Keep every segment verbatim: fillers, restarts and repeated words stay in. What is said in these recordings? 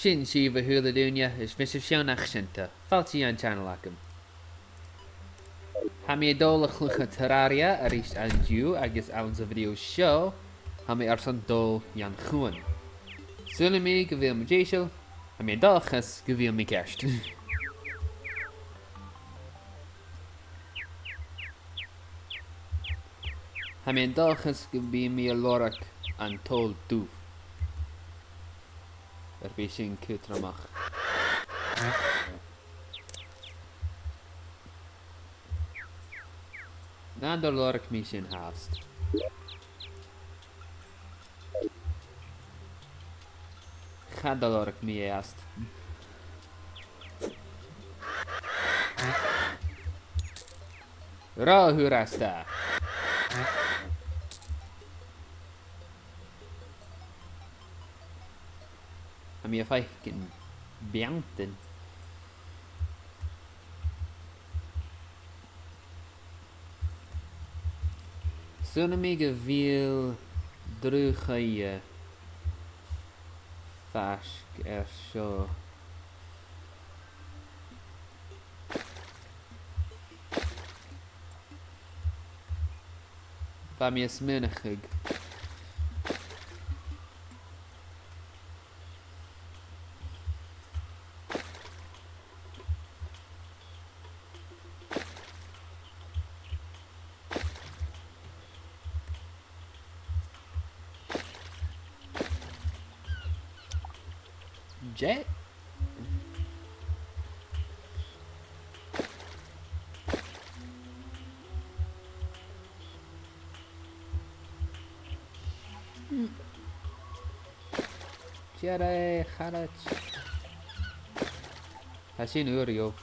Sin sibh, a h-uile duine, is mise Seonaidh Seunta. Fàilte dhan channel agam. Tha mi a' dol a chluich Terraria a-rithist an-diugh agus anns a' video seo, tha mi airson dol dhan chuan. Saoilidh mi gu bheil mi deiseil, tha mi an dòchas gu bheil mi ceart. Tha mi an dòchas gum bi mi a' lorg an toll dubh. Gum bi sin cudromach. Nan do lorg mi sin fhathast. Cha do lorg mi e fhathast. Ro fhurasta. Tha mi a' faicinn beanntan. Saoilidh mi gu bheil droch-oidhche faisg air seo. Bha mi a' smaoineachadh. Jet? Jerry, Harrod. Tha sin ùr, yo.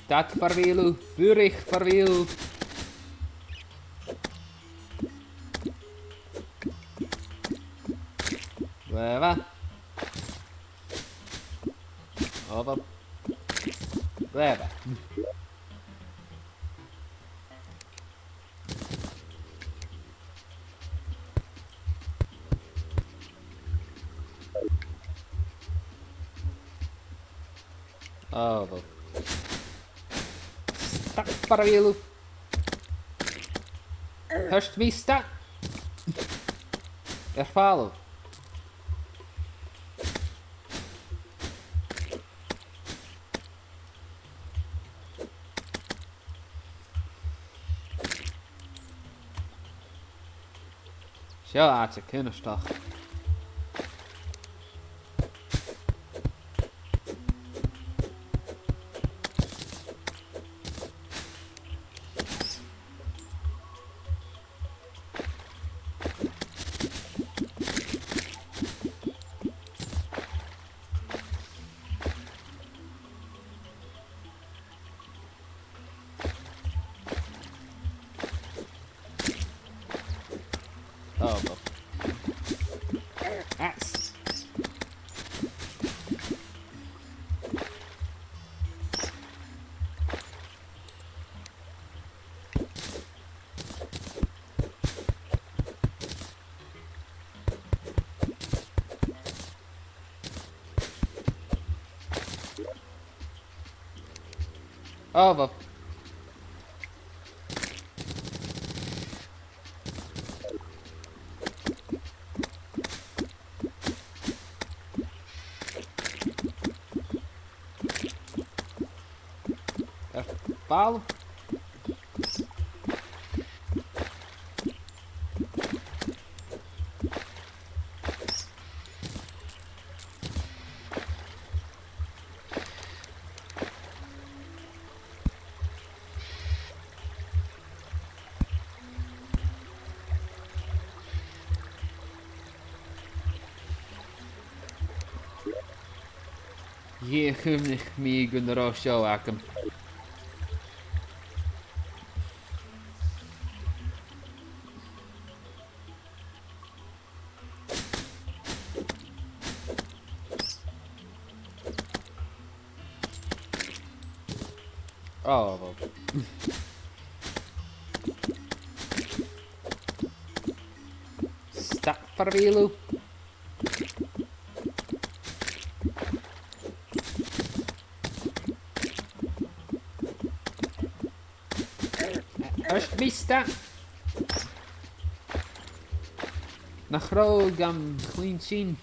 Stad far a bheil thu, fuirich far a bheil thu. Glè mhath. Ò, bha. Glè mhath. Ò, bha. Stad far a bheil thu. Thuirt mi stad. Air falbh. Seo àite cunnartach. Ò, bha. Ass. Ò, bha. Air falbh. Dh'fhaodadh mi gun robh seo agam. Oh, well. Stad far a bheil thu. Ars mi stad. Nach robh gam chluinntinn.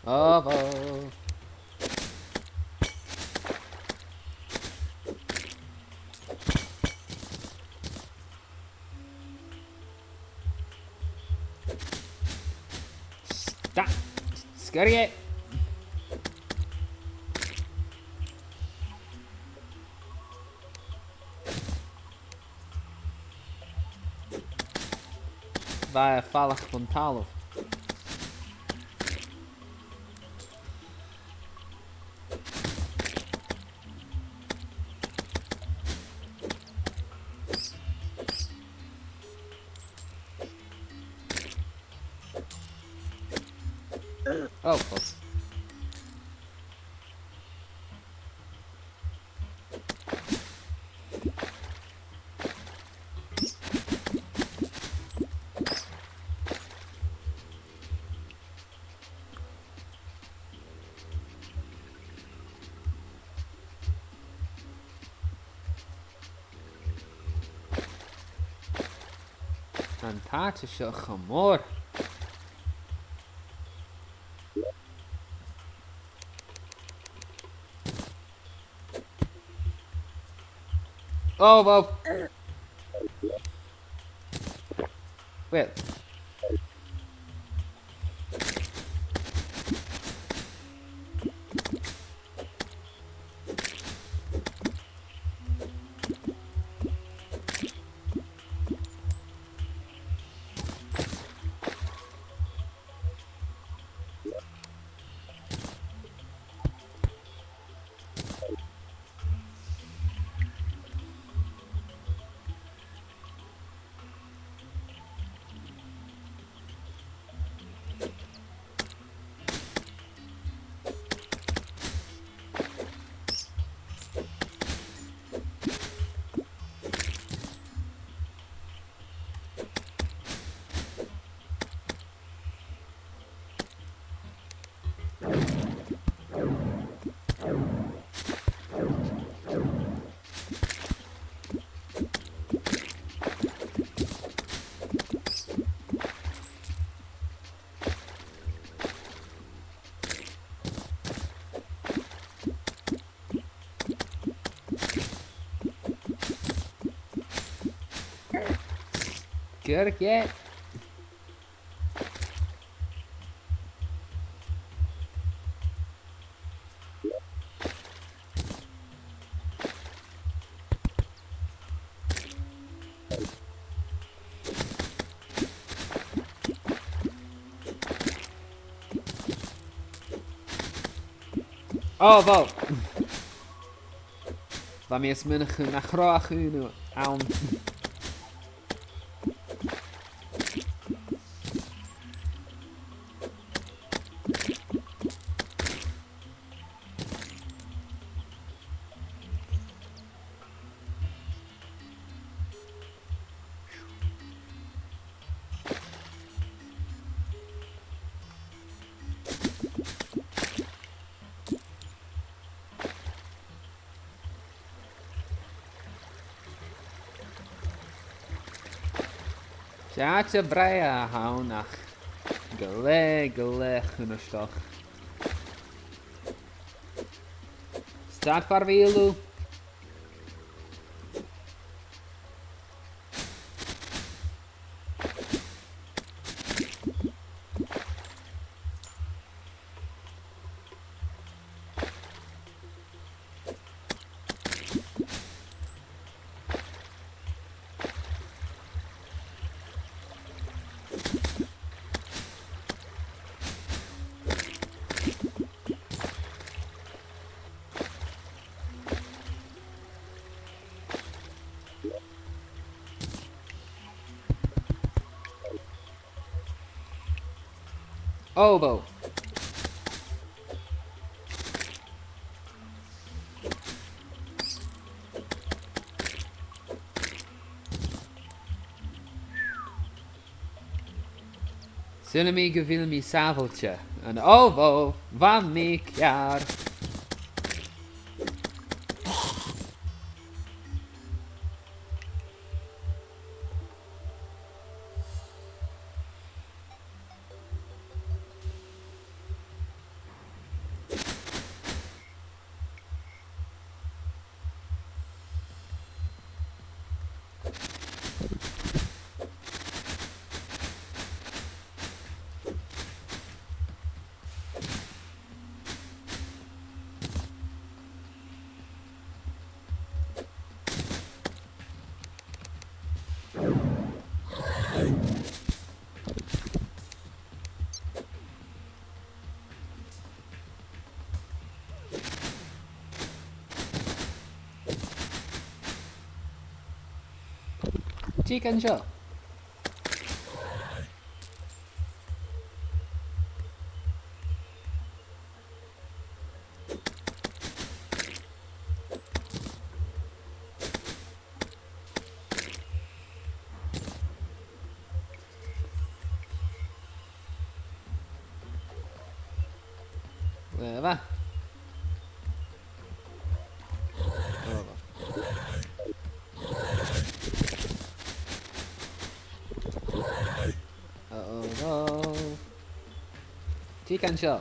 Oh, oh. Stad. Sguir e. Bha e a' falach fon talamh. Oh, fuck. An t-àite seo cho mòr. Oh, wow. Well. Good again. Oh, wow. Bha mi a' smaoineachadh nach robh ach aon ann. Tha e brèagha a th' ann ach glè, glè chunnartach. Stad far a bheil thu. Oboe. 'S iomadh gu bheil mi sàbhailte. An oboe, bha mi ceàrr. Tìg an seo. Glè mhath. Ò, bha. Ò, ò, ò. Tìg an seo.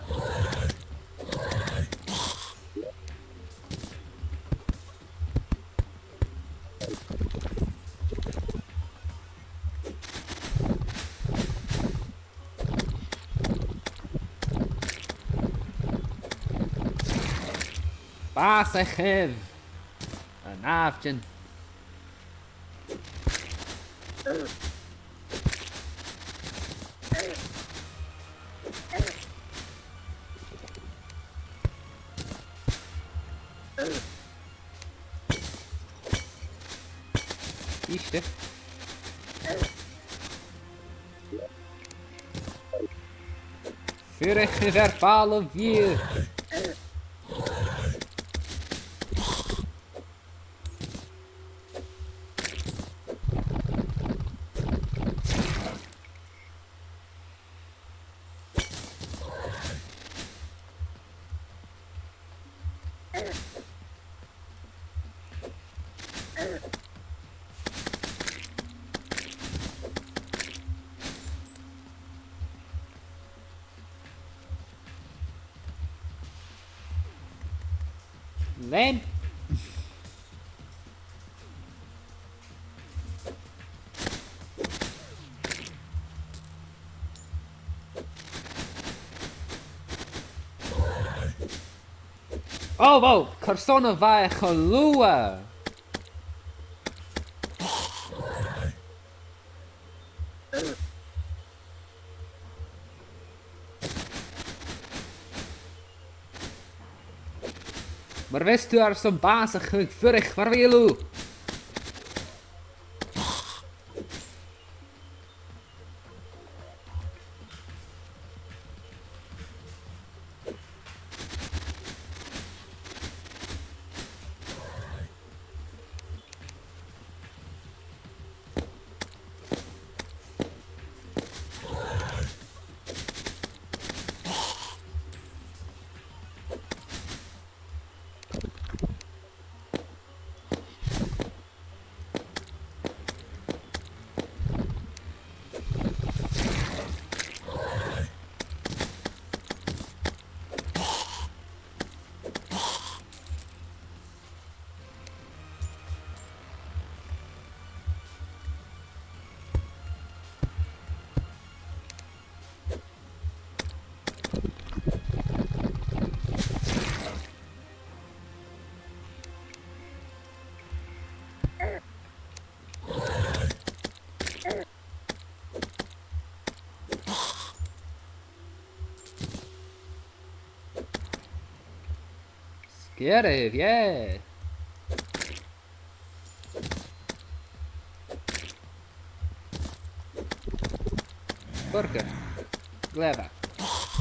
Bàs a-chaoidh. An àbhaistean. Ist. Fuirich a bheir ball a bhith. Len. Ò, wow, carson a bha e cho luath? Mura bheil thu airson bàs a chur, fuirich, far a bheil thu? Sgìre, yeah! Burger. Glè mhath.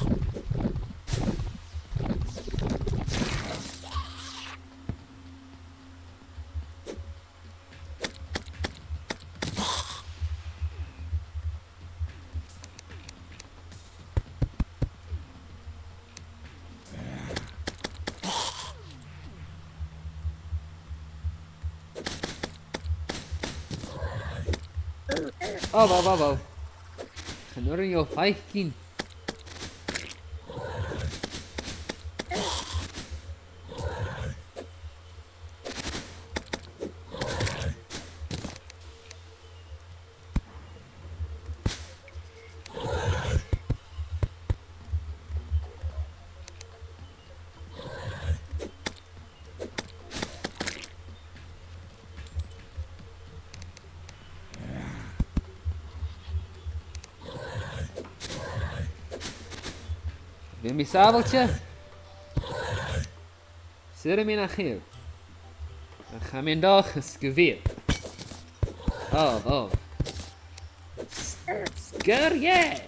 Ò, bhò, bhò, bhò. Chan urrainn dhomh faicinn. Bidh mi sàbhailte. Saoilidh mi nach eil. Ach tha mi an dòchas gu bheil. Ò, ò. Sgur, yeah!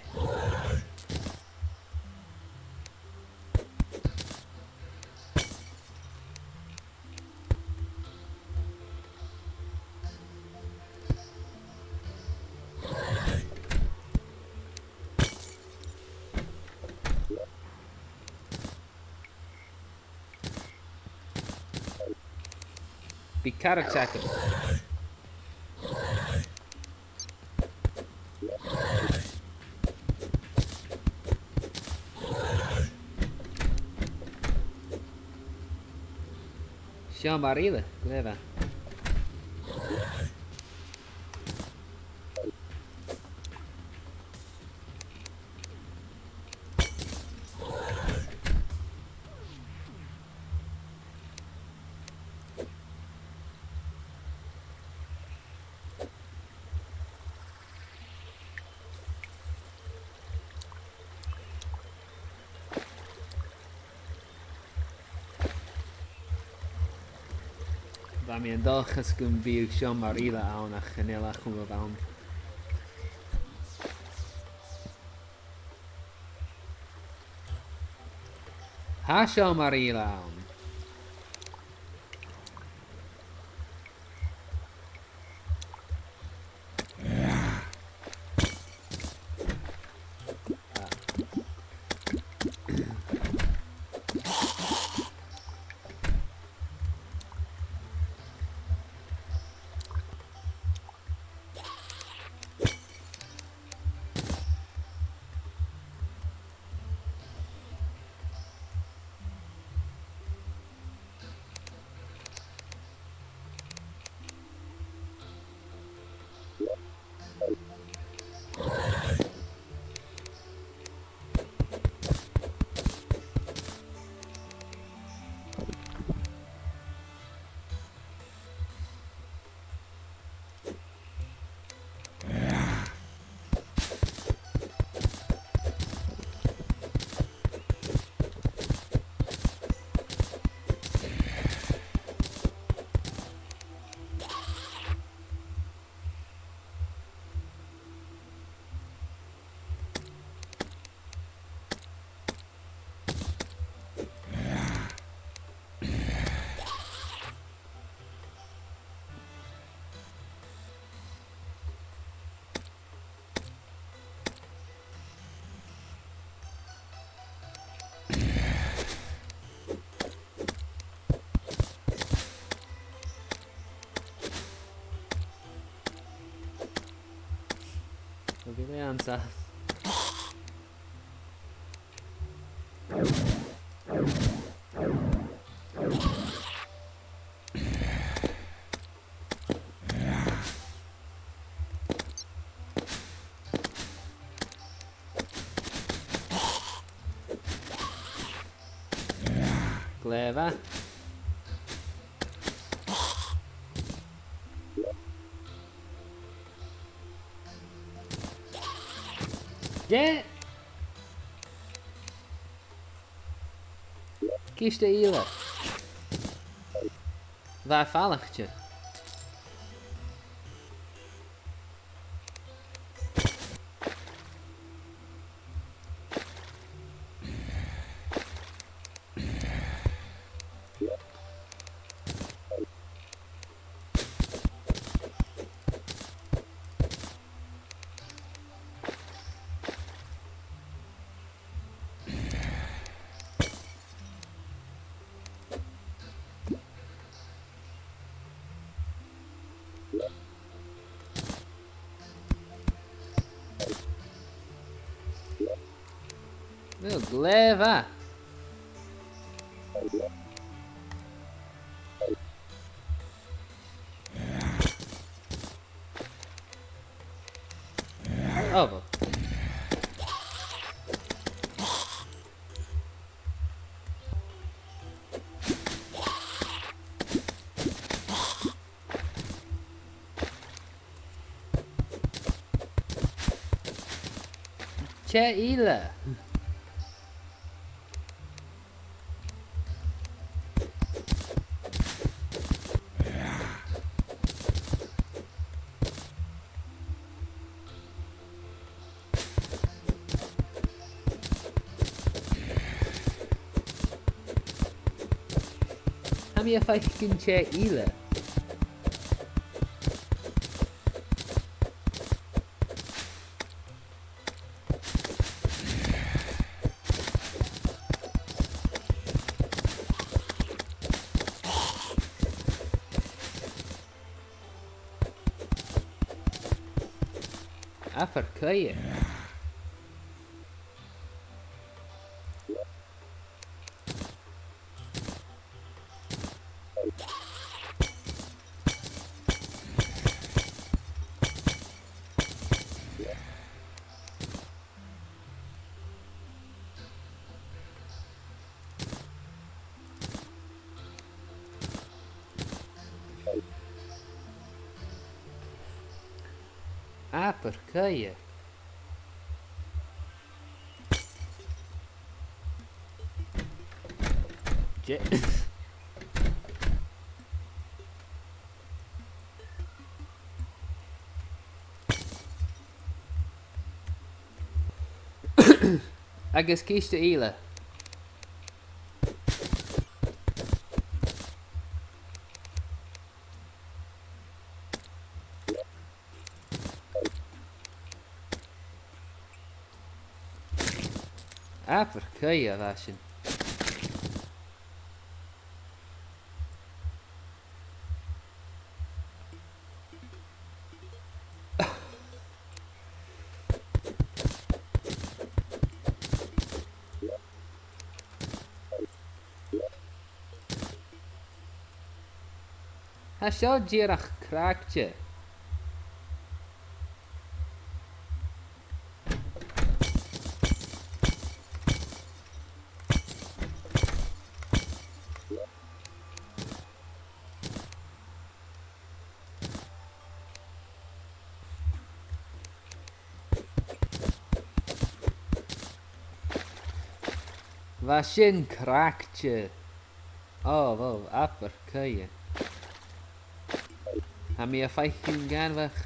Bidh carrot agam. Seòmar eile, glè mhath. Bha mi an dòchas gum biodh seòmar eile ann ach chan eil ach aon ann. Tha seòmar eile ann. Bidh e ann an sàs. Glè mhath. Yeah! Ciste eile. Bha e falaichte. Glè mhath. Oh, well. Tè eile. Tha mi a' faicinn tè eile. Abair caoidh. Abair caoidh. Je- Agus ciste eile. Abair caoidh a bha sin. Tha seo dìreach craicte. Bha sin craicte. Ò, bhò, abair caoidh. Tha mi a' faicinn gàrradh.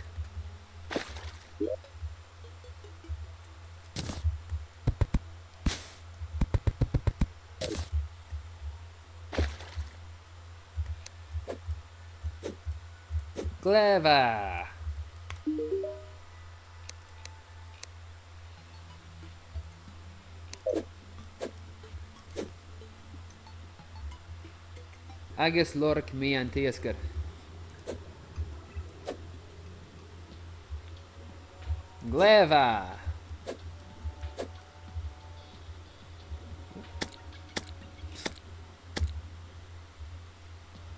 Glè mhath. Agus lorg mi an t-iasgair. Glè mhath.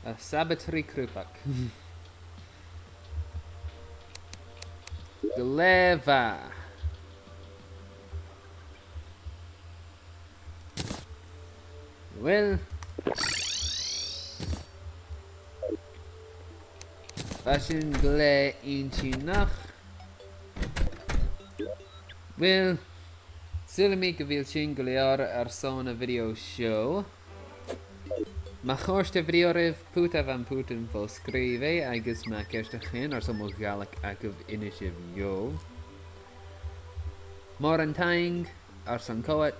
A' sabaid ri crùbag. Glè mhath. Uill. Bha sin glè inntinneach. Uill, saoilidh mi gu bheil sin gu leòr airson a' video seo. Ma chòrd a' video ribh, putaibh am putan fo-sgrìobhadh agus ma tha ceist agaibh airson mo Ghàidhlig agaibh, innsibh dhomh. Mòran taing airson coimhead,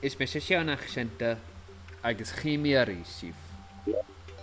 is mise Seònach Seunta, agus chì mi a-rithist sibh.